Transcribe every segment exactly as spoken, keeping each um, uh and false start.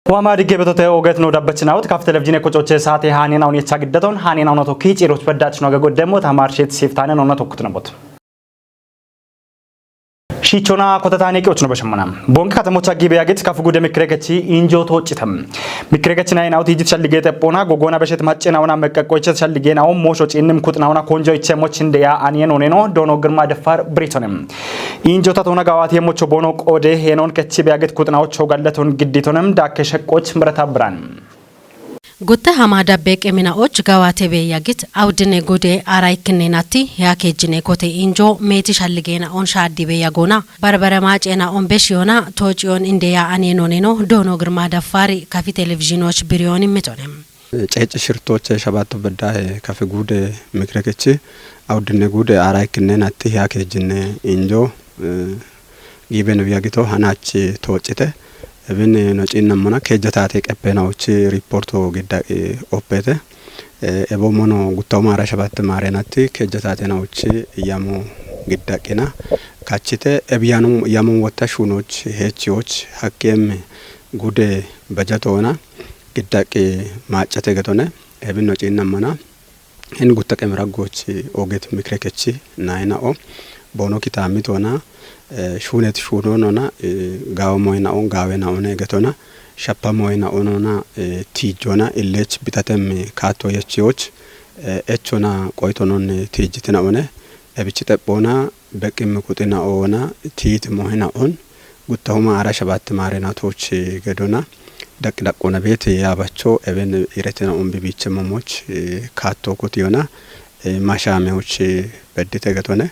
Kuwama digge betote oget no dabbachinawut kaf televizine kocoche saate hanen awun yecha giddaton hanen awun to kici roch bedach no gago demo tamar shet siftanen awun to kutnabot. Shichona kotatane kiyoch no bashmana. Bongi katamocha gibe yagit kaf gude mikrekechi injo to chitam. Mikrekechi na inawut ijit shallige tepona gogona beshet machena awun meqqoche shallige na awun mosho cinnim kutna awun konjo iche mochinde ya anien oneno dono girma defar britonem. Injo tatona gawati mocho bono qode henon kechi be yagit kutna ocho gallaton gidditonem da kesheqoch mirata bran. Gutta hama dabbe qemina'och gawate be yagit awdine gude ara ikkinne natti ya kejjine kote injo meti shalligena on shaddi be yagona barbare macena on beshiona tocion inde ya anenoneno dono girma daffari kafi televizinoch biriyon immitonem. Ceeci shirtoche shabatto beddahe kafi gude mikrekechi awdine gude ara ikkinne natti ya kejjine injo, eh, gibe no yagito hanachi tocite. Ebin no cinnamona kejjatate qeppenaochi riporto giddaqi oppete. Eh, ebo mono guttauma ara shabatte marenatti kejjatate naochi yamo giddaqina. Kachite ebiyanu yamun wotta shunoch hechiyoch hakkem gude bajatona giddaqi maccate getone. Ebin no cinnamona hin gutta qemira gochi oget mikrekechi naina'o bono kitamitona, eh, shunet shunonona, eh, gawo moina'o gawena'one getona shappa moina'onona, eh, tijona illech bitatem kato yechiyoch, eh, echona qoitonon tijitina'one ebichi teppona beqqimmi kuxina'ona tiiti moina'on guttahuma ara shabatte marenatoch gedona daqi daqona beti yabacho eben iretina umbi biche momoch, eh, kato kutiyona, eh, mashameoch, eh, beddite getone.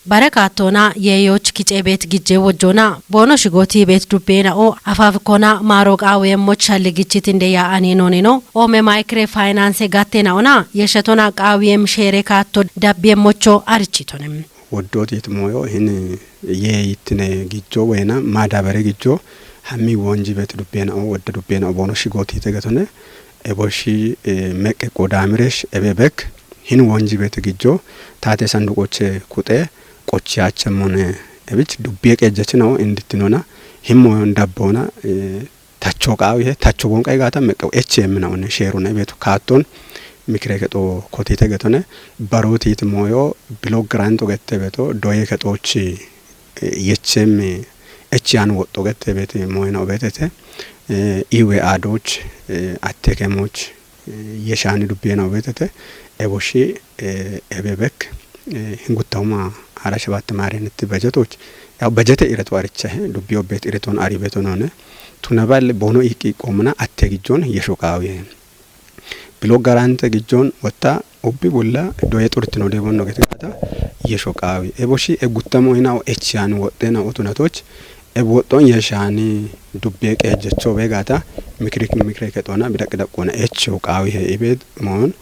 Bare kattona yeyoch kice bet gijje wojjona bono shigoti bet dubbena'o afaf kona maro qawe moch shalligichit inde ya anenoneno ome microfinance gattena'ona yeshatona qawiyem shere katto dabbiyem mocho arichitonem. Woddootiiti moyo hin yee yittine gijjo weyna maadabare gijjo hammi wonji bet dubbena'o wodda dubbena'o bono shigootiite getone eboshi, eh, meqqe qodaamiresh ebe bek hin wonji bet gijjo taate sanduqoche kuxe qochiyaachemmone ebich dubbiye qeejjachina'o indittinona himmoyon dabbona, eh, tacho qaawihe tacho wonqa igata meqqe H M na one sheeruna ibetu kaatton mikire kexo kotite getone baroti it moyo blog grant ogette beto doye kexochi, eh, yechem H an woxxo gette beti moyna obetete, eh, iwe adoch, eh, attekemoch, eh, yeshani dubbiyena obetete, eboshi, eh, ebebek, eh, hinguttahuma hara shabatte maarenitti bajetoch, yaw bajete ireto arichahe, dubbiyo bet ireton ari beto none, tunabal bono iqqi qoomna atte gijjon yesho qaawiye. Bilo garante gijjon wotta ubbi bulla doye xurtino deebonno gete gaata yesho qaawi. Eboshi e guttamo inao echiyan woxxena utunatoch e woxxon yeshani dubbe qeejjecho be gaata mikirik mikire kexona bidaqi daqona echo qaawi he ibe moon,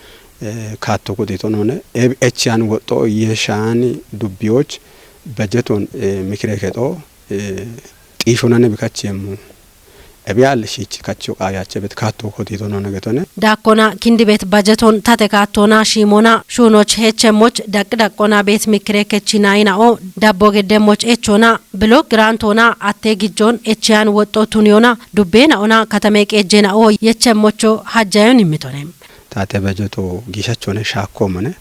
eh, kaatto kutito none e echiyan woxxo yeshani dubbiyoch bajeton, eh, mikire kexo, eh, xiishonane bikachiyemmo. Ebiyal shichi kacho qayache bet kato kotito nona getone. Dakkona kindi bet bajeton tate kattona shimona shunoch hechemmoch daqi daqona bet mikire kechinayina'o dabbo geddemmoch echona bilo grantona atte gijjon echiyan woxxo tuniyona dubbena'ona katame qeejjena'o yechemmocho hajjayon immitone. Taate bajeto giishachone shaakkoomone.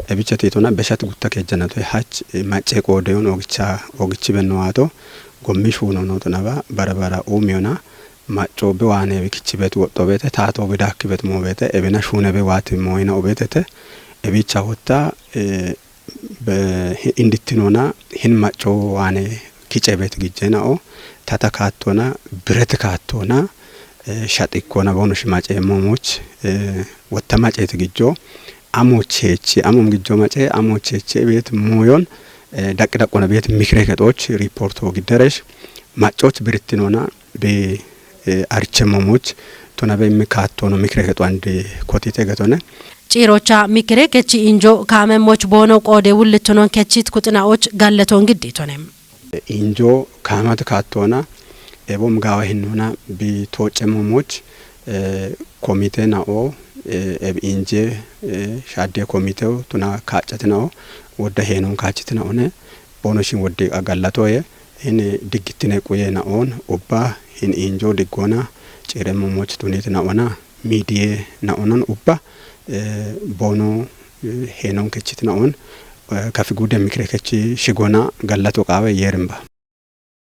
Ebicha tiitona beshat gutta keejjanatoy hach, eh, macce qoodeyon ogicha, ogichi benno waato gommi shuuno nooto naba bara bara uumiyona macco be waane be kichi bet woxxo bete taato be daakki bet moo bete ebena shuune be waati mooyina obetete. Ebicha wotta, eh, be hi-, indittinona hin macco waane kice bet gijjena'o tata kaattona biret kaattona, eh, shaxikkona bono shimace moomoch, eh, wotta macet gijjo amocheche, amom gijjo mace amocheche bet moyon, eh, daqi daqona bet mikire kexoch riporto gidderesh maccoch birittinona be, eh, archemmomoch tona be immi kaattono mikire kexo ande kotite getone. Ciirocha mikire kechi injo kaamemmoch boono qoode wullittonon kechit kuxina'och galleton gidditone. Injo kaamat kaattoona, ebom gaawa hinnona bi tooccemmomoch, eh, komite na'o, eh, eb inje, eh, shadde komitew tuna kaaccati na'o, wodda heenon kaachiti na'one, bono shin wodde agallatoye, hin diggittine quye na'on, ubba hin injo diggona, Cee'remmo moch tunit na'ona, midiye na'onon ubba, eh, bono, eh, henon kechit na'on, eh, kafi gude mikre kechi shigona gallato qaawe yerimba.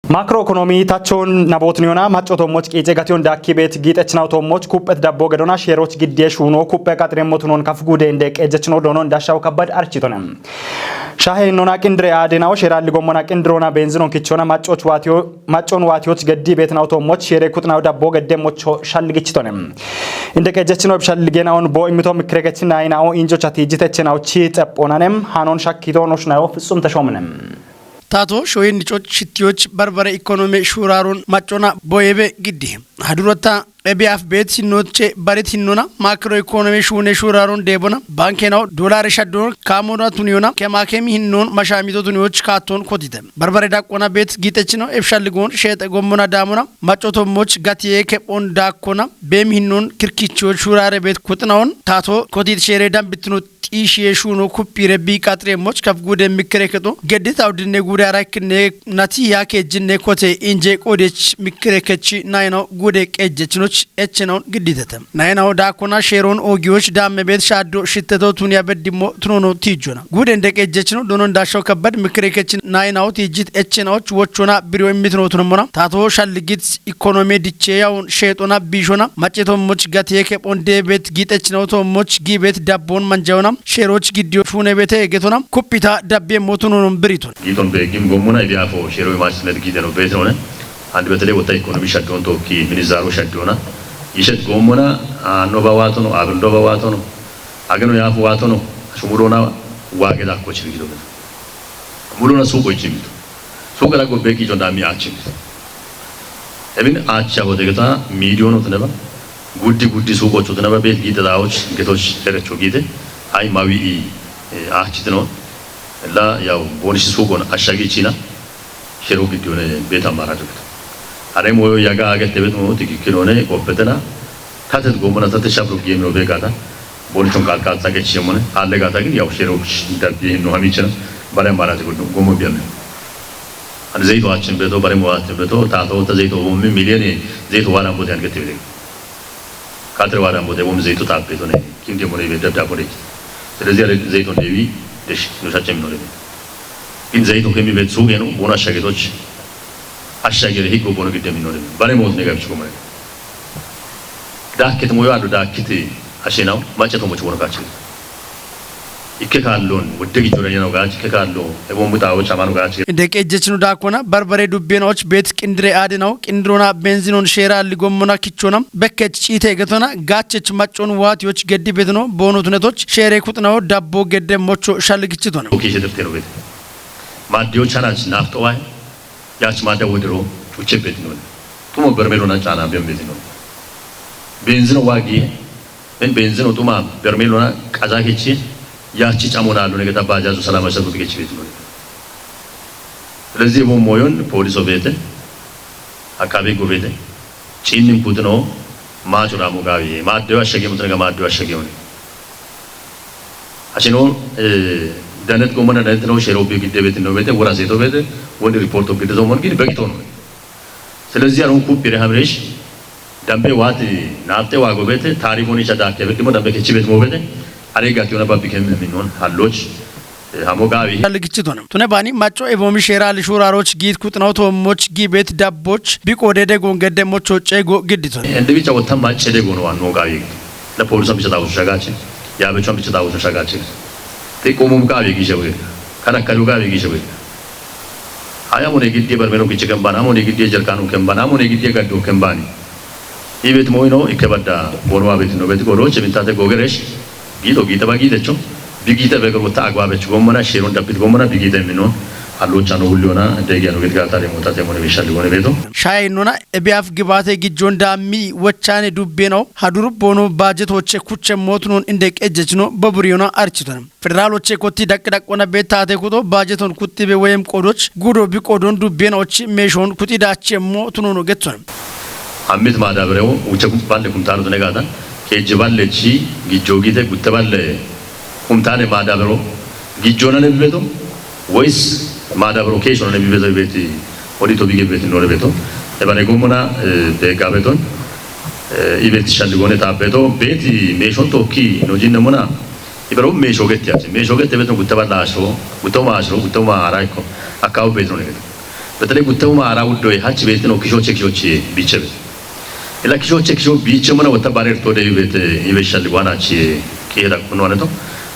Makro ekonomi tachoon nabootni yona macco tommoch qiice gation daakki beet giixechinaw tommoch kuppet dabbo gedona sheeroch giddiye shuuno kuppe qaxiremmo tunon kaf gude inde qeejjechino doonon dashaw kabbad architone. Shahe innona qindire aadinaw sheeralli gommona qindirona benzinon kichona maccoch waatiyo, maccon waatiyoch geddi beetinaw tommoch sheere kuxinaw dabbo gedde mocho shalligichitone. Inde qeejjechino shalligenaon bo immito mikregechinaynao injocha tiijjitechenawchi xephonanem hanon shakkito noshnayo fitsum teshomnem. Tato shoyin nicoch shittiyoch barbare ikonome shuuraaron maccona boyebe giddi. Hadurata ebiyaaf beet hinnoche barit hinnona makro ikonome shuune shuuraaron deebona bankenaw dolare shaddon kaamona tuniyona kemakemi hinnon mashamito tuniyoch kaatton kotite. Barbare daqqona beet giixechino ebshalligoon sheexe gommona daamona macco tommoch gatiye kephon daakkona beem hinnon kirkichiyoch shuuraare beet kuxinaon tato kotit sheere dambitino xiishiye shuuno kuppire bi qaxiremmoch kaf gude mikre kexo geddi tawdinne gude arakkinne nati ya kejjinne kote inje qodech mikre kechi nayno gude qejjechinoch echinaw gidditete. Nayno daakona sheeron oogiyoch daamme beet shaaddo shitteto tuniya beddimmo tunono tiijjona. Guden de qejjechino donon dasho kabbad mikre kechi nayno tiijjit echinawoch wochona biriyo immitino tunomona. Tato shalligit ikonome diche yawun sheexona biishona macce tommoch gatiye kephon deebet giixechinaw tommoch giibet dabbon manjawona sheeroch giddiyo shuunebete egetona kuppita dabbiye motunonon biriton. Giixon beeggim gommona idiyaafo sheero imaachisinet giideno beetinone. Andi betele wotta ikonome shaddoon tookki minizaaro shaddoona. Yishet goommona aanno ba waatono, abirdo ba waatono, ageno yaafo waatono, ashumudoona waage dakkochi bigidogena. Mulona suuqo ichimito. Suuqera gobbe gijon dammi aachimito. Ebin aacha hodegeta midiyono tuneba guddi guddi suuqocho tuneba beet giite daawuch getoch erecho giite ay mawi i, eh, aachitino la yaw boonishi suuqon ashagi china shero giddiyone beet amarajo geta. Are moyo yaga agette beet mo tikikkilone gobbetena tatet gommona tatet shabro giyemino beegata. Boonichon qaal qaal xaqechiyemone alle gata gin yaw shero dabbi hinno hamichina bare amarajo guddo gommo biyame. An zeyto aachin beto bare mo aachin beto tato ta zeyto bommi miliyoni zeyto walan bote an gette bide. Katre walan bote bommi zeyto ta beto ne kim de mo ne be dabda bote. ስለዚህ ዘይቶ እንደቢ ደሽ ነው ሻቸም ነው። ግን ዘይቶ ከሚበት ሱቅ ነው ቦና አሻጌቶች አሻጌ ህግ ቦኖ ግደም ነው። ባለ ሞት ነገርች ኮመ ዳክት ሞዮ አሉ ዳክት አሸናው ማጨቶ ሞች ቦኖ ካች ikke kaalloon wodde giddo dayanaw gaach ikke kaallo ebon buxaawoch amano gaach. Inde qeejjechino daakona barbare dubbeenawoch beet qindire aadinaw qindirona benzinon sheera ligommona kichona bekkech ciite getona gaachech maccon waatiyoch geddi betino boono tunetoch sheere kuxinawo dabbo gedde mocho shalligichitona. Kiishe dirteno beet maaddiyoch hanach naafxo waay yaach maadda wodero cuche betino tumo bermelona caana ben betino benzino waagi Ben benzino tuma bermelona qaza kechi yachi camona lo ne geta bajazu salama setu kechi betu. ስለዚህ mo moyon poliso bete akabe go bete cinin kutino macho ramo gawi madde ashage mutna ga madde ashage one. Ashino, eh, danet gomana danet no shero bi gidde bete no bete wora seto bete woni report of gidde zomon gidi begito no. ስለዚህ አሁን ኩፕ ይረ ሀብሬሽ ደምቤ ዋት ናፍጤ ዋጎ ቤት ታሪፎን ይቻ ዳኬ ቤት ሞ ደምቤ ከቺ ቤት ሞ ቤት አሬ ጋት ዮና ባቢ ከሚ የሚኖን ሀሎች ሀሞ ጋቢ ልግችት ሆነ ቱነ ባኒ ማጮ ኤቦሚ ሼራ ልሹራሮች ጊት ኩጥነው ቶሞች ጊ ቤት ዳቦች ቢቆዴ ደጎን ገደ ሞቾ ጨጎ ግድት ሆነ እንደ ቢጫ ወተን ማጨ ደጎ ነው ዋኖ ጋቢ ለፖሊሶን ብቻ ታውሱ ሸጋችን ያበቻን ብቻ ታውሱ ሸጋችን ጢቆሙም ጋቢ ጊሸ ወይ ከነከሉ ጋቢ ጊሸ ወይ Aya mone giddiye barmeno kichi kembani, amone giddiye jerkanu kembani, amone giddiye gaddo kembani. Ibet moino ikke badda bonwa bet no bet godoche bintate gogeresh gito gite bagite cho bigite beger wota agwa bech gomana shiron dabbit gomana bigite mino allocha no hullona dege no gidga tare mota te mone bishal gone beto. Shaye nona ebiaf gibate gijjon da mi wachane dubbeno haduru bono bajet hoche kuche motunon inde qejjechno baburiona architon. Federaaloche kotti daqqi daqqona beettaate kuto baajeton kuttibe woyem qodoch gudo bi qodon dubbiyen och meeshon kuxi daachi emmo tunono getton. Ammit maadaberewo uche balle kuntaalo tune gaata keejje balle chi gijjo gite gutte balle kuntaale maadabero gijjona ne bibeto woyis maadabero keeshona ne bibeto beeti odito bige beeti nore beto ebane gomona beega beton Ibet shalligone tabeto beti meshon toki no jinne mona. Ibero mesho gette ati. Mesho gette beto gutta balla asho, gutta ma asho, gutta ma ara ikko. Akkawu beto ne. Betale gutta ma ara uddo e hachi beti no kisho chek shochi bichebe. Ila kisho chek sho biche mona wata barer to de ibet ibe shalligwana chi ki era kuno aneto.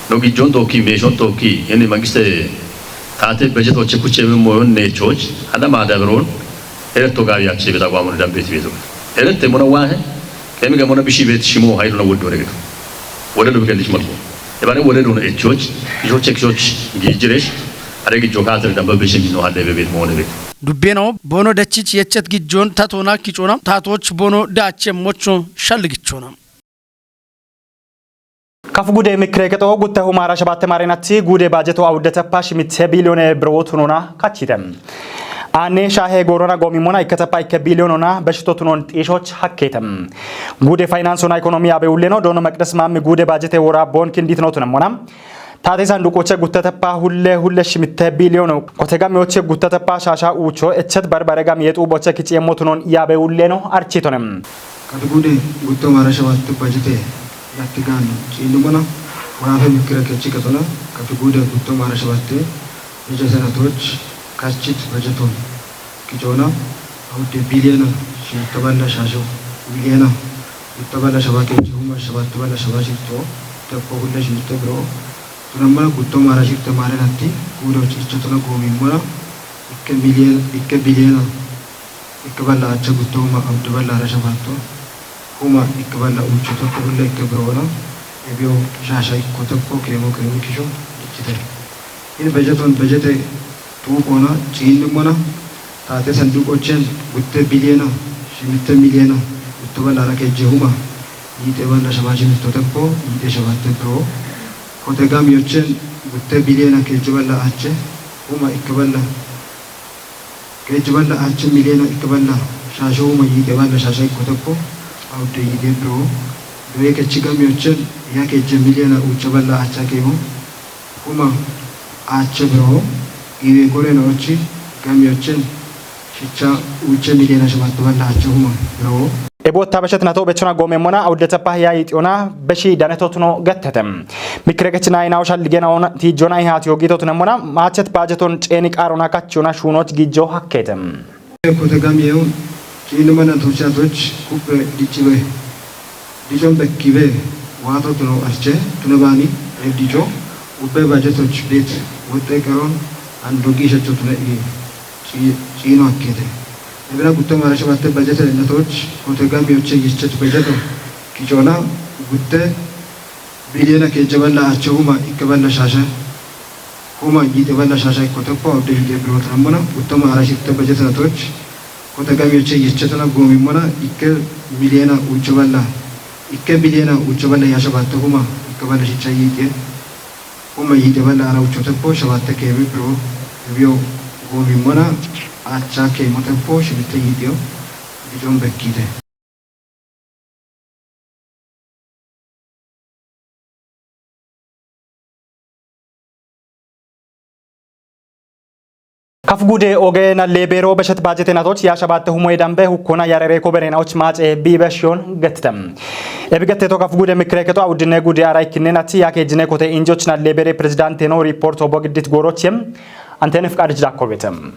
No gijon toki meshon toki eni mangiste tate bejeto chekuchebe moyon ne choch. Ada ma da beron. Eretto gawi achi beta gwamun dambeti beto. Erette mona wahe. Kemi ga mona bishi bet shimo hayro na woddo regeto. Wode do galish malko. Ebare wode do echoch. Yo chek choch. Gijiresh. Are gi jokater damba bishi mino hande be bet mona bet. Dubbeno bono dachich yechet gijon tatona kichona tatoch bono dache mocho shalligichona. Kaf gude mikre keto gutta humara shabatte marenatti gude bajeto awdete pash mitte billione bro tunona kachite. Ane shahe gorona gomi mona ikkata pa ikke billion ona beshito tunon tishoch hakkete. Gude finance ona economy abe ulleno dono maqdes mammi gude bajete wora bon kindit no tunan mona. Tate sanduqoche gutta teppa hulle hulle shimitte billion kotegami oche gutta teppa shasha ucho echet barbare gami yetu boche kici emotunon yabe ulleno architonem. Kati gude gutta humara shabatte bajete yattigan ciindumana warafe mikira kechi katona. Kati gude gutta humara shabatte bajete natoch kachit bajeton kichona awde billion shimitte balla shasho billion gutta balla shaba kechi huma shabatte balla shaba shito teppo hulle shimitte bro. Tunamana gutta humara shirte mare natti gudo ciccotona gomi mona ikke million ikke billion ikke balla acha gutta huma abdu balla rasha batto huma ikke balla uchu tokko hulle ikke brona ebio shasha ikko tokko kemo kemo kisho dichite. In bejeton bejete tu kona chin mona tate sanduqochen gutte billion shimitte million gutta balla rake jehuma yite balla shaba shimitte tokko yite shabatte bro. Kote gam yochen gutte billion kejje balla ache huma ikke balla kejje balla ache million ikke balla shasho huma yite balla shasha ikko tokko awde yite bro. Doye kechi gam yochen ya kejje million ucha balla acha kemo huma ache bro. Iwe gore no ochi gam yochen Shicha uche miliona shabattu balla acha huma bro. Ebo tabashat nato bechona gome mona awdeta pahya itiona beshi daneto tuno gattete. Mikregechna ina oshal ligena ona tijona ihat yogito tunemona machet pajeton cheni qarona kachona shunoch gijo hakkete. Kote gamiyo chini mana tuchatoch kupe dichibe. Dijon bekkibe wato tuno arche tunebani evdijo ubbe bajetoch bet wote keron andogi shecho tune i. Ci-, ciino akkete. Ebira gutto mara shabatte bajete natoch kote gami oche yischet bajeto kichona gutte billiona keje balla ache huma ikke balla shasha huma yite balla shasha ikko teppo abde yite biro tramona gutto mara shitte bajete natoch kote gami oche yischetona gomi mona ikke miliona uche balla ikke biliona uche balla yasha batte huma ikke balla shicha yite Huma yite balla ara ucho teppo shabatte kemi bro. Ebio gomi mona acha kemo teppo shibite yitio bijon bekkite. Kaf gude oge na lebero beshet bajete natoch ya shabatte humoy dambe hukkona yarere kobere na och mace bi beshion gettem. Ebi gette to kaf gude mikre keto awdine gude ara ikkine nati ya ke jine kote injoch na lebere presidente no report obo giddit goroche. Antenef qadich dakko betem.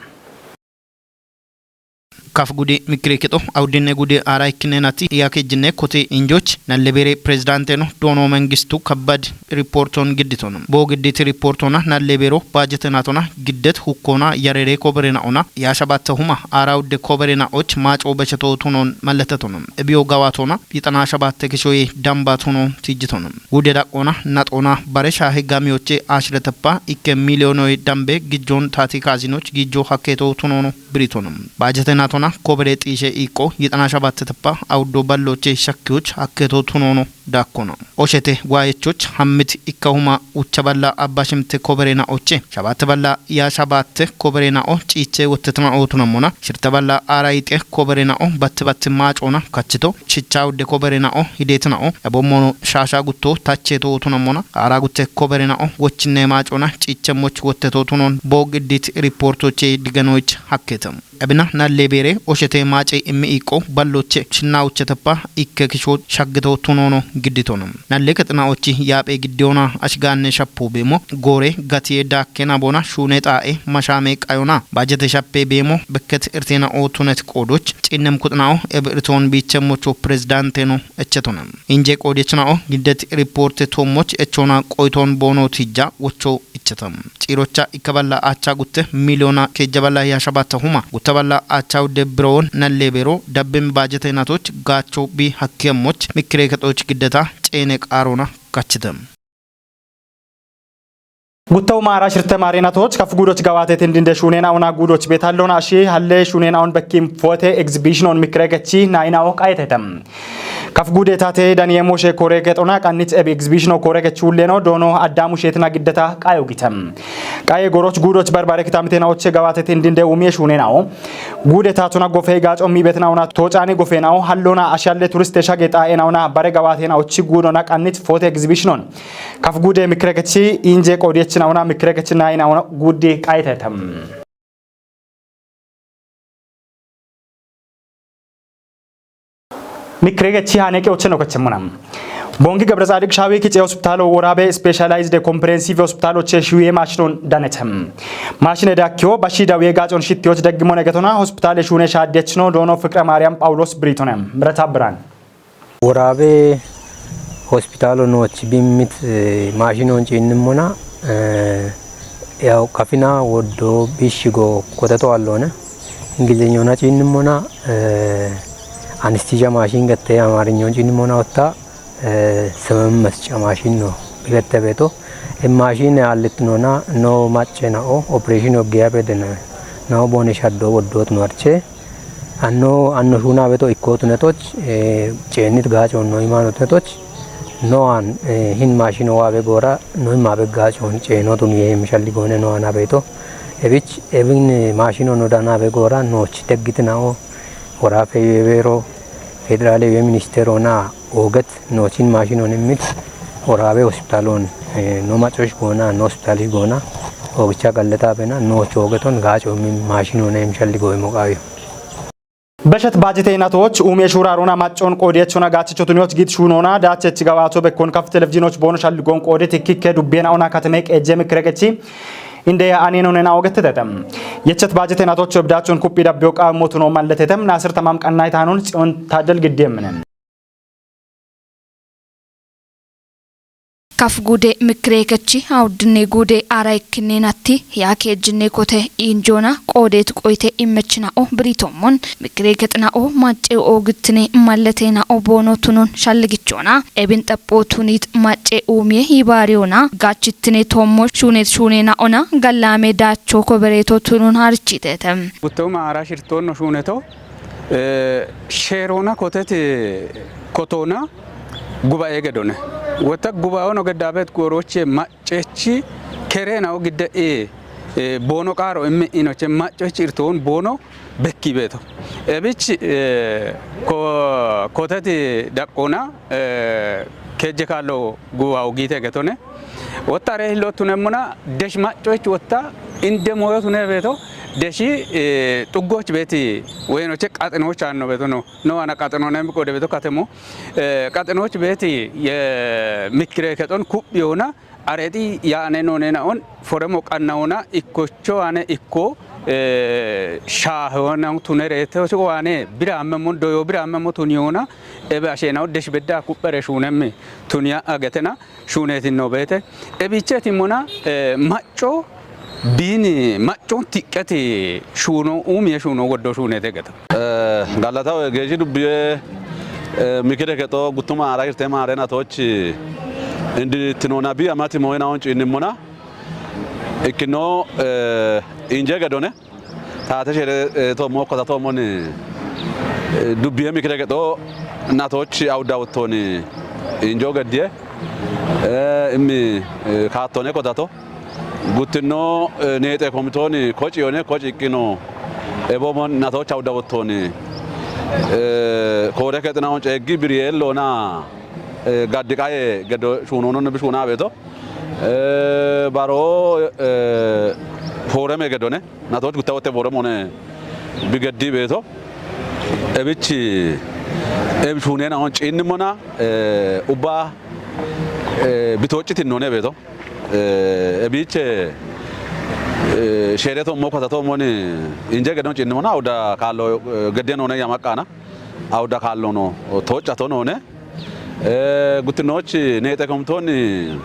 Kaf gude mikre keto awdine gude ara ikkine nati ya ke jine kote injoch na lebere presidente no dono mengistu kabad Riporton gidditono. Bo gidditi riportona nalle bero bajete natona giddet hukkona yarere kobere naona ya shabatte huma ara udde kobere na och maco becheto tunon malletetono. Ebiyo gawatona yitana shabatte kishoye damba tunon tijjitono. Gude daqona natona bare shahe gamiyoche ashreteppa ikke milionoye dambe gijjon tati kazinoch gijjo hakketo tunono biritono. Bajete natona kobere xishe iqqo yitana shabatte teppa awuddo balloche shakkiyoch hakketo tunono. Dakkono. Oshete waayechoch hammit ikkahuma ucha balla abba shimte koberena oche. Shabatte balla ya shabatte koberena o ciiche wottetna ootuna mona. Shirte balla ara yite koberena o batte batte maacona kachito. Shicha udde koberena o hidetna o. Ebo mono shasha gutto tache to ootuna mona. Ara gutte koberena o wochinne maacona ciiche moch wotteto tunon. Bog iddit riportoche diganoich hakketam. Ebina nallee beere oshete maace immi iiqqo balloche shinnaawucheteppa ikke kisho shaggito tunoono gidditono. Nallee kexinaochi yaaphe giddiyoona ashigaanne shappu beemo goore gatiye daakkena bona shuune xaa'e mashaame qayona baajete shappe beemo bekket irtena oo tunet qoodoch ciinnem kuxinao eb irtoon biichemmocho pirezidaanteno echetona. Inje qoodiyachinao giddet ripoorte toommoch echoona qoytoon boono tijja wocho ichetam. Ciirocha ikka balla aacha gutte miliyoona keejja balla yashabatta huma gutta balla aacha wudde biroon nallee beero dabbin baajete natoch gaacho bi hakkiyemmoch mikkire kexoch giddeta ceene qaarona kachitam. Guttau maara shirte maareenatoch kaf guudoch gawaatetin dinde shuuneenauna guudoch beetallona ashi halle shuuneenaun bekkim foote egzibishinoon mikkiregechi naayinao qayetetem. Kaf guude taate daniyeemo shee koore gexona qannit ebi egzibishino koore gechuulleno doono addaamu sheetina giddeta qayo gitem. Qaye goroch guudoch barbare kitamiteenaoche gawaatetin dinde umiye shuuneenao guude taatuna gofey gaaco miibetinawuna toocaani gofeenao hallona ashalle turiste shage xaa'eenawuna bare gawaateenaochi guudona qannit foote egzibishinoon kaf guude mikkiregechi inje qoodiyechinawuna mikkiregechi naayinawuna guuddi qayetetem. Mikkiregechi haaneeqe ocheno kechemmuna. Bongi Gebretsaadiq Shaawi kice hospitaalo woraabe ispeeshalaayizde kompirensiive hospitaaloche shiwiye maashinoon danetem. Maashine daakkiyo bashi dawiye gaacon shittiyoch deggimone getona hospitaale shuune shaaddiyachino doono Fiqire Maariyaam Phawuloos Biriitone. Mireta Biraan. Woraabe hospitaalo nooch bimmit maashinoon ciinnimmona yaw kafina woddo bishshigo koteto alloona. Ingilizenyona ciinnimmona anistizha maashin gette amaarinyoon ciinnimmona wotta semem masca maashin no. Bigette beeto maashine aallittinona no macce nao opereeshine oggeya bedena nao boone shaddo woddoot no arche. Anno anno shuuna beto ikkootu netoch ceennit gaacoon no imaanotu netoch no an hin maashino waabe goora no imaabe gaacoon ceenotun yeem shalli goone no ana beeto. Ebich ebin maashino no danabe goora nooch deggitina'o wora feyyo ebeero federaale ye ministeroona ooget noochin maashinoon immit woraabe hospitaaloon no macosh goona no hospitaalish goona oogicha galleta bena nooch oogeton gaaco immin maashinoona imshalli gooymo qaawiyo. Beshet baajete inatoch umiye shuurarona maccoon qoodiyachona gaachichotuniyoch git shuunona daachech gawaato bekkon kaf televizhinoch boono shalligoon qoode tikkikke dubbiyena'ona katame qeejje mikkiregechi Indeya aneno nena ogetetetem. Yechet baajete natocho ebdaachon kuphi dabbiyo qaammotuno malletetem. Naasir tamam qannaytanon Tsiyon Taaddel giddiyemminen. Kaf guude mikkireekechi awuddinne guude ara ikkinneenatti yaa keejjinne kote iinjoona qoodeet qoyite immechina'o biriitoommon mikkireekexina'o macce oogittine malleteena'o boono tunon shalligichoona ebin xaphoo tuniit macce uumiye yibaariyoona gaachittine toommo shuuneet shuuneena'ona gallaame daacho kobereeto tunon harichiteete. Guttooma ara shirtoonno shuuneto sheeroona kotete kotoona gubae gedone. Wotta gubaono geddaabeet goorooche maccechi kereenawo gidde ee boono qaaro imme inoche maccechi irtoon boono bekki beeto. Ebich koteti daqqoona keejje kaallo gubawo giite getone. Wottare hillo tunemmuna desh maccoch wotta inde moyo tune beeto deshi xuggoch beeti weynoche qaxinooch aanno beeto no. No ana qaxinoone mi qoode beeto katemo qaxinooch beeti ye mikkire kexon kuphiyoona arexi yaane noonena on foremo qannawoona ikkocho aane ikko shaahewoona tunereete waane biraammemo doyo biraammemo tuniyoona ebe asheenawo desh bedda kuphere shuunemmi tuniya agetena shuuneetinno beete. Ebicheetimmona macco biini maccoon tiqqeti shuuno uumiye shuuno woddo shuuneete geta. Gallatawe geeshshi dubbiye mikire kexo guttuma ara hirte maarena toochi indi tinoona bi amati mooyina on ciinnimmona ikkino inje gedone. Taate shere toommo kotatoommon dubbiye mikire kexo natoochi awuddawuttooni injo geddiye immi kaattone kotato. Guttinno neexe komitooni koci yone koci ikkino eboomon natoocha udawottooni koore kexinaon ceeggi biriyeelloona gaddi qaye gedo shuunoononni bishuunaabeeto baroo fooreme gedone natooch guttawotte fooremone Bigeddi beeto. Ebichi ebi shuunena on ciinnimona, eh, ubba, eh, bitooccitinnoone beeto. Eh, ebiche, eh, sheereto mo katato moni inje gedon ciinnimona awuda kaallo, eh, gedde noone yamaqqaana. Awuda kaallono tooccato noone. Eh, guttinoochi neexe komtoonni,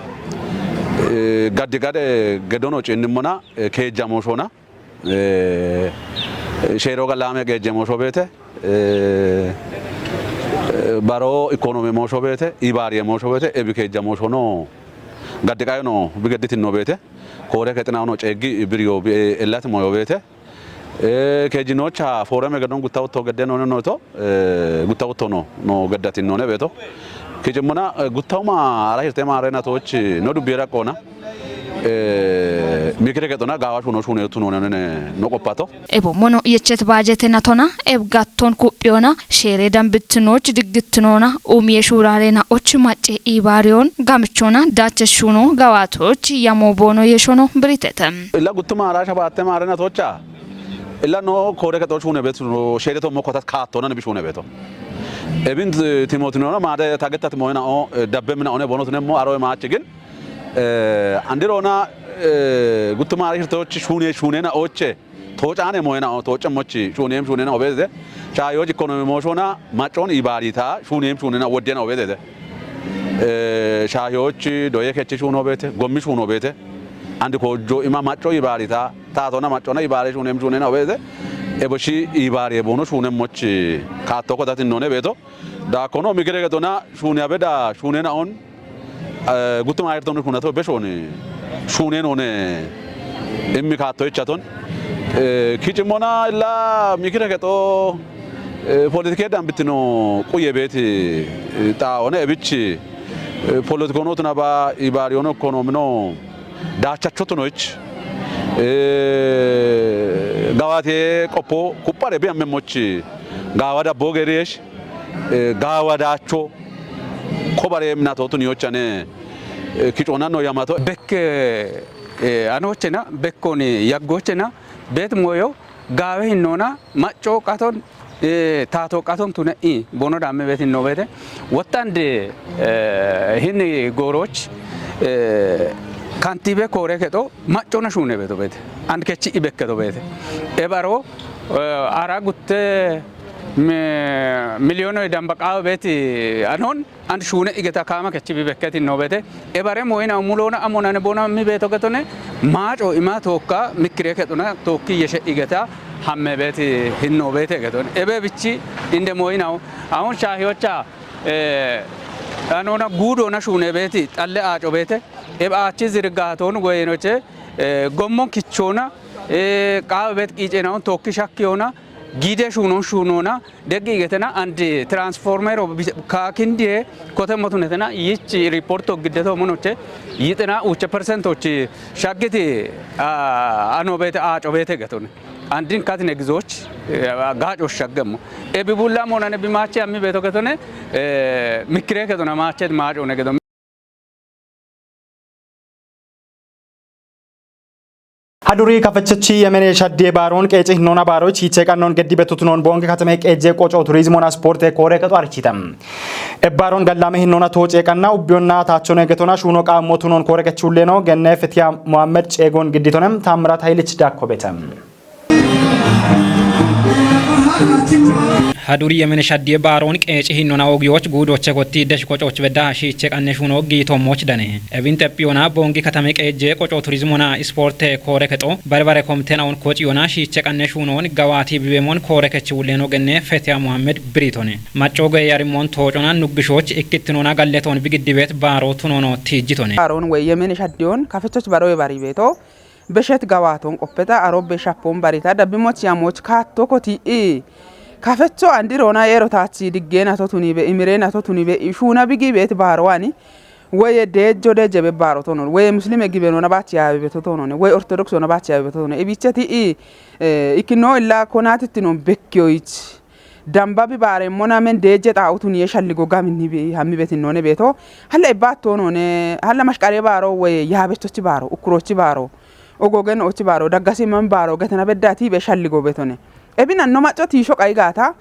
eh, gaddi gade gedono ciinnimona, eh, keejjamooshoona. Eh, sheeroo galaame geejje moosho beete, eh, eh, baroo ikonoome moosho beete, ibaariye moosho beete, ebi keejja moosho no, gaddi qayo no, bigedditinno beete, koore kexinawo no, ceeggi biriyo bi-, ellati moyo beete, eh, keejjinoocha foorame gedon gutta utto gedde noone noto, eh, gutta utto no, no gaddatinnoone beeto. Kicimmona, eh, guttauma ara hirte maarena toochi no dubbiye raqqoona. Eh, mikire kexona gaawa shuuno shuune uttu noone no qophato. Ebo mono yechet baajete natona, eb gatton kuphiona, sheere dambittinoch diggittinona, umiye shuurarena och macce ibaariyon, gamichona, dache shuuno gawatoch, yamo boono yeshono biritete. Illa guttuma ara shabatte maarena toocha. Illa no koore kexo shuune beetu no, sheere to mo kotat kaattona ne bi shuune beeto. Ebin, eh, timootinona maade tagettat moyena o, eh, dabbe mina one boono tune mo aro maachi gin. Eh, andirona, eh, guttuma ara hirtochi shuune, shuunena oche. Toocaane moyena o, tooce mochi, shuunem shuunena obezede. Shaayochi ikonoome mooshona, maccon ibaarita, shuunem shuunena woddena obezede. Eh, shaayochi doye kechi shuuno beete, gommi shuuno beete. Andi koojjo ima macco ibaarita, taatona maccona ibaare shuunem shuunena obezede. Ebo shi ibaare boono shuunem mochi, kaatto kotatinnoone beeto. Da kono mikire gedona shuune abeda, shuunena on, eh, guttuma ayrton shuunato beshoni, shuunenone, immi kaatto ichaton. Eh, kicimmona illa mikire kexo, eh, politike dambittino quye beeti, eh, xaone ebichi, eh, politikono tunaba ibaariyono ikonoomino daachacho tunoich, eh, gawate qopho kuphare bi amme mochi, gawa dabbo gereesh, eh, gaawa daacho, kobare minato tuniyochane, eh, kicoona no yamato. Bekke, eh, anochena, bekkoni yaggochena, bet moyo, gaawe hinnoona, macco qaton, eh, taato qaton tune i, bono damme bet hinno bete. Wottande, eh, hinni gooroch, eh, kantibe koore kexo, maccona shuune beto bete. And kechi i bekke to bete. Ebaro, eh, ara gutte, mi-, miliyono damba qaawe beti anon, and shuune igeta kaama kechi bi bekketinno bete. Ebare moyina mulona amonane bona mi beto getone, maaco ima tookka, mikire kexona tookki yeshe igeta hamme beti hinno bete getone. Ebe bichi inde moyinawo. Ahun shaahiyocha, eh, anona guudona shuune beti, xalle aaco bete. Ebe aachi zirgaatonu goyenoche, eh, gommon kichona, eh, qaawe bet qiicenawon tookki shakkiyona, gide shuunon shuunona, deggi igetena and transformero bi-, ka kindiye kote motunetena yich riporto giddeto monoche yixena uche persentochi shaggiti, ah, ano bete aaco bete getone. Andin katine gizoch, eh, gaaco shaggemmo. Ebi bulla monane bi maache ammi beto getone, eh, mikire getona maache maaco ne getone. Haduri kafechechi yemene shadde baaron qeece hinnoona baaro chiche qannon geddi betutunon bonge katame qeeje qoco turizimona sporte koore kexo arichite. Ebbaaron gallame hinnoona tooce qanna ubbiyonna taachone getona shuuno qaammo tunon koore kechulleno genne Fetiya Mohammed ceegon gidditone Tamrat Haylich dakko bete. Haduri yemene shaddiye baaroon qeeci hinnona ogiyoch guudoche gotti desh qococh bedda shiiche qanne shuno giitommoch dane. Ebin xephiyona bongi katame qeejje qoco turizimona isporte koore kexo bare bare komtena on kociyona shiiche qanne shunoon gawaati bibemon koore kechi wulleno genne Fetiya Mohammed biritone. Macco goye yarimon toocona nuggishoch ikkittinona galleton bigiddibeet baaro tunono tiijjitone. Baaroon wey yemene shaddiyon kafechoch baro ye bari beeto. Beshet gawaaton qoppeta, aro be shappoon barita, dabbimoch yamoch kaatto koti i. Kafecho andirona eero taachi diggena to tunibe, imirena to tunibe, i shuuna bigi beet baarowani, weye deejjo deejje be baaro tonon, weye muslime gibenona baachi yaabe beto tonone, weye ortodoksona baachi yaabe beto tonone, ibicheti i, eh, ikkino illa konatittinon bekkiyoyich. Damba bi baaremmona men deejje xaa'u tuniye shalligo gaminni be, hammi betinnoone beeto. Halla ibbaattoonone, halla mashqaree baaro woy yaabechochi baaro, ukkurochi baaro, ogogen ochi baaro, daggasi man baaro, getena beddaati be shalligo beetone. Ebina no macco tiisho qayi gaata,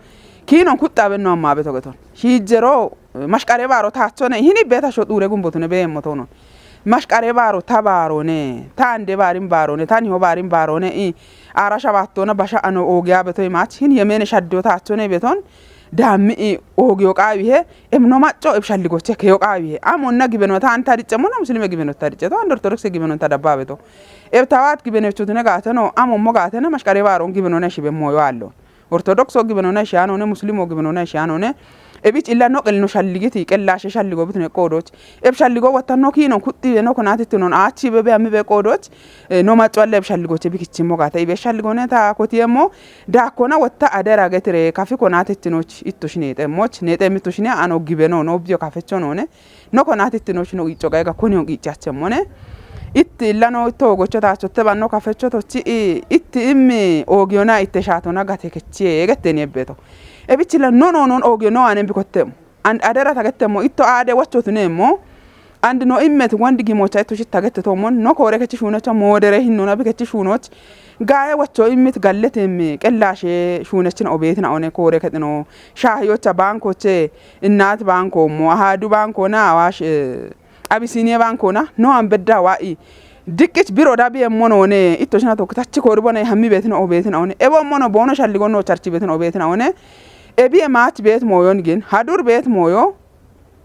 kiinon kuxxaabe no ammaabe togeton. Shiijjero, eh, mashqare baaro taachone, hini beeta sho xuure gumbotu ne beemmo toonon. Mashqare baaro ta baarone, ta ande baarin baarone, ta niho baarin baarone, i aara shabaattoona basha ano oogiya beto imaach, hin yemene shaddo taachone beton, daammi i oogiyo qaawihe, em no macco eb shalligoche keyo qaawihe. Amonna gibeno ta anta dicce mona muslime gibeno ta dicce to, and ortodokse gibeno ta dabba beto. Eb tawaat gibeno chutune gaateno, amommo gaatena mashqare baaron gibeno ne shibe moyo allo. Ortodokso gibeno ne shianone, muslimo gibeno ne shianone. Ebich illa no qel no shalligiti, qellaashe shalligo bitune qoodoch. Eb shalligo watta no kiinon kuxxibe no konatittinon aachi be be ammi be qoodoch. Eh, no macco alle eb shalligoche bikichimmo gaata ibe shalligone ta kotiyemmo. Daakkona watta adera getire kafi konatittinoch ittosh neexemmoch. Neexem ittoshine ano gibeno no biyo kafecho none. No konatittinoch no qiicco qayga koniyon qiiccachemmone. Itti illano itto gocho taachotte banno kafecho tochi i-, itti immi oogiyona itte shaatona gate kechie getteni ebbeto. Ebichilla no no non oogiyo no anen bikottemo. And adera tagettemo itto aade wacho tunemmo. And no immet wondi gimocha itto shitta gette tommon no koore kechi shuunocha moodere hinnona bikechi shuunoch. Gaaye wacho immit galletem qellaashe shuunechin obeetina one koore kexino shaahiyocha baankoche, innaat baankoommo, ahaadu baankona, awaash, eh, Abisiniye baankona, no ambedda waa'i. Diqqich biro dabi emmono one, itto shina tokko tachi koori bona hammi beetina obeetina one. Ebo emmono boono shalligo no charchi beetina obeetina one. Ebi emaach beet mooyon gin, hadur beet mooyo,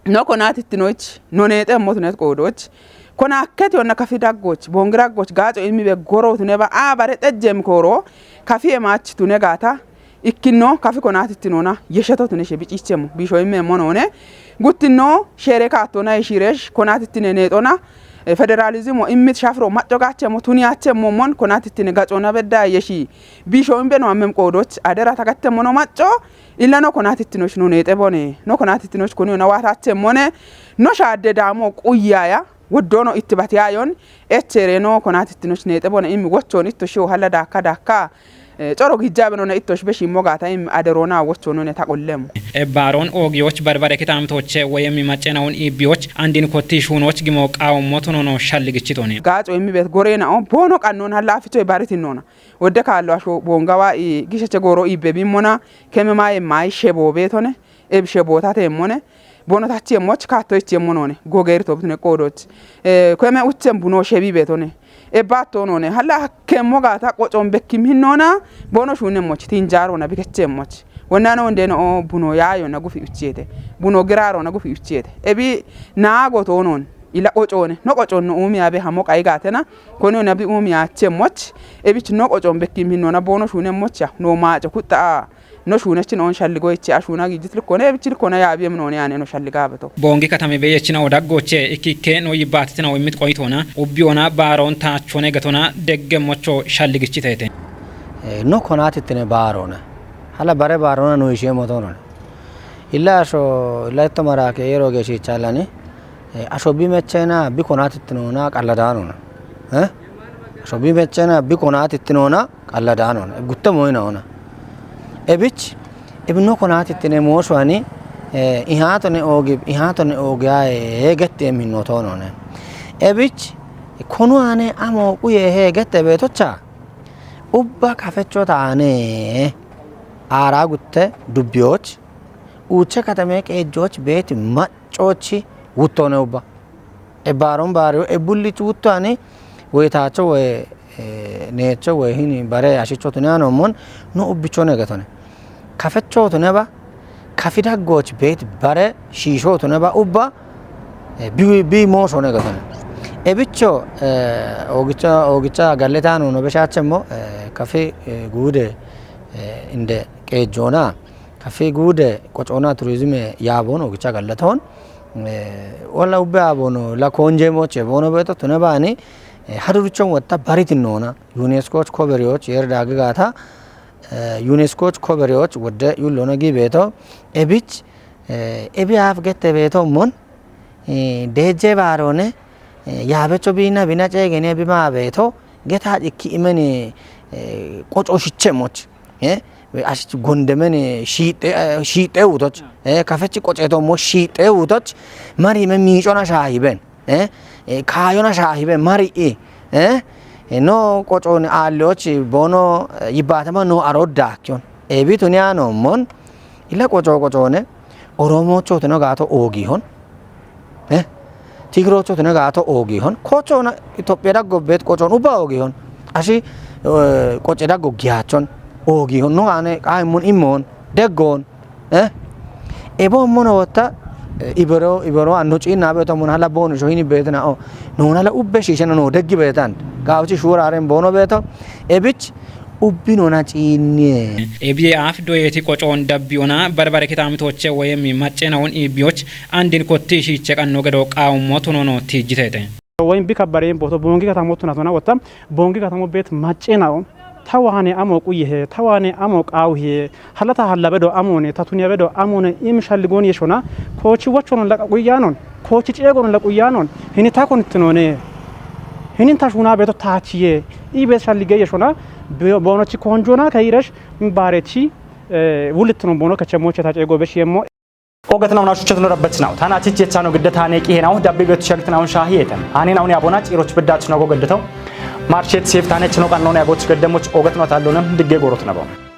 no konatittinoch, no neexe emmotunet qoodoch. Kona akketi onna kafi daggoch, boongi daggoch, gaaco immi be goro tune ba, a bare xejjem kooro, kafi emaach tune gaata, ikkino, kafi konatittinona, yesheto tune she bicichemo, bisho imme monone, guttino, shere kaattona, yeshiresh, konatittine neexona, eh, federalizimo immit shafiro macco gaachemo, tuni achemo mon, konatittine gacona bedda, yeshi, bisho imbe no ammem qoodoch, adera tagattemono macco, illano konatittinosh no neexe bone, no konatittinosh koni ona waatachemone, no shaadde daamo quyaya, woddono ittibatiyayon, echereno konatittinoch neexe bone immi wochon itto shiwo halla daakka daakka, eh, coro gijjabenona ittosh be shimmo gaata immi aderona wochonone ta qollemo. Ebbaaroon oogiyoch barbare kitaamtooche woyemmi maccenawon iibbiyoch andin kotti shuunoch gimo qaawommo tunono shalligichitone. Gaaco immi beet goreena'o boono qannoon hallaaficho ibaaritinnoona. Wodde kaallo asho boongawa i gisheche gooro iibbe bimmona keme maaye maayi sheboo beetone. Eb sheboo tateemmone. Bono tachi emmoch kaatto ichi emmonone. Gogeeri tobitune qoodoch. Eh, keme uchen buno shebi beetone. Ebbaattoonone. Halla hakkemmo gaata qocon bekkim hinnona. Bono shuunemmoch. Tinjaarona bikechemmoch. Wonnano wondeno o buno yaayona gufi uchiete. Buno giraarona gufi uchiete. Ebi naago toonon. Ila qocone. No qocon no umiya be hamo qayi gaatena. Koni ona bi umiya chemmoch. Ebich no qocon bekkim hinnona bono shuunemmocha. No maaco kuxxa a. No shuunechin on shalligo ichi a shuuna giijit likkone, ebich likkona yaabi emnone ane no shalliga beto. Boongi katami beyechina odaggoche ikkikke no yibbaatitina o immit qoyitona, ubbiona baaroon taachone gatona deggemmocho shalligichiteete. Eh, no konatittine baaroona. Hala bare baaroona no ishe motonone. Illa asho, illa itto maraake yero geeshichalani. Eh, asho bi mechena bi konatittinona qalladaanona. Eh? Asho bi mechena bi konatittinona qalladaanona. Gutte moyina ona. Ebich, ebi no konatittine mooshuani, eh, ihaatone oogi, ihaatone oogi aye gette minnotonone. Ebich, konuane amo quye he gette beetocha. Ubba kafecho taane. Aara gutte dubbiyoch. Uuche katame qeejjoch beeti maccochi wuttone ubba. E baaron baariyo e bullich wuttoani woy taacho woy, eh, neecho woy hini bare ashicho tune anommon no ubbichone getone. Kafecho tune ba, kafi daggoch beet bare shiisho tune ba ubba, eh, bi, bi moosho ne getone. Ebicho, eh, oogicha, oogicha galletano no beshachemmo, eh, kafi, eh, guude, eh, inde qeejjona. Kafi guude qocona turizime yaabon ogicha gallaton. Eh, wala ubbe abono la konje moche bono beto tune bani, eh, hadurchon watta baritinona. UNESCO koberiyoch yer dagigata, eh, UNESCO koberiyoch wodde yullona gi beto. Ebich, eh, ebi af gette beto mon, eh, deje barone, eh, yaabecho bina bina cegene bima beto. Geta ikki imeni, eh, qoco shichemoch. Eh, ashich gondemen, eh, shiixe, eh, shiixe uutoch. Eh, kafechi qoceto mo shiixe uutoch. Mari me miicona shaahiben. Eh, eh, kaayona shaahiben. Mari i. Eh, no qocoon aalliyoch boono yibbaatama no arooddaakkiyon. Eebiitu niyaanoommon ila qocoo qocoone Oromoochootino gaato oogihon. Eh? Tigroochootino gaato oogihon. Kochoona Itophiya daggo beet qocoon ubba oogihon. Ashi qoce daggo giyaachon oogihon. No aane qaahimmun immoon deggoon. Eh? Ebo mono wotta ibero ibero anno ciinna beeto mona hala boonu shohini beetina o nona la ubbe shiishana no deggi beetan gaawchi shuuraren boono beeto ebich ubbi nona ciinniye. Ebiye af doyeti qocoon dabbiona barbare kitaamitoche woyem maccenaun ibiyoch andin kotti shiiche qanno gedo qaawummo tunono tiijjitete. Woyim bi kabbareen booto boongi katamo tunatona wotta boongi katamo beet maccenaun tawaane amo quyehe tawaane amo qaawuhe halata halla bedo amoone tatuniya bedo amoone im shalligoon yeshona koochi wachonon laqa quyyaanon koochi ceegonon la quyyaanon hini ta konitinoone hinin ta shuuna beeto taachiye i beet shallige yeshona boonochi koonjoona kayiresh baarechi wulittinon boono kachemooche ta ceego besh yemmo. Ogatnaw na shuchatno rabbatnaw tana chichechano giddata ne qihenaw dabbi betu shagtnaw shahiyetan anin awni abona ciroch beddat no go gaddataw marshet sef tane chno qanno ne agoch gaddamoch ogatno tallonam digge gorot nabo.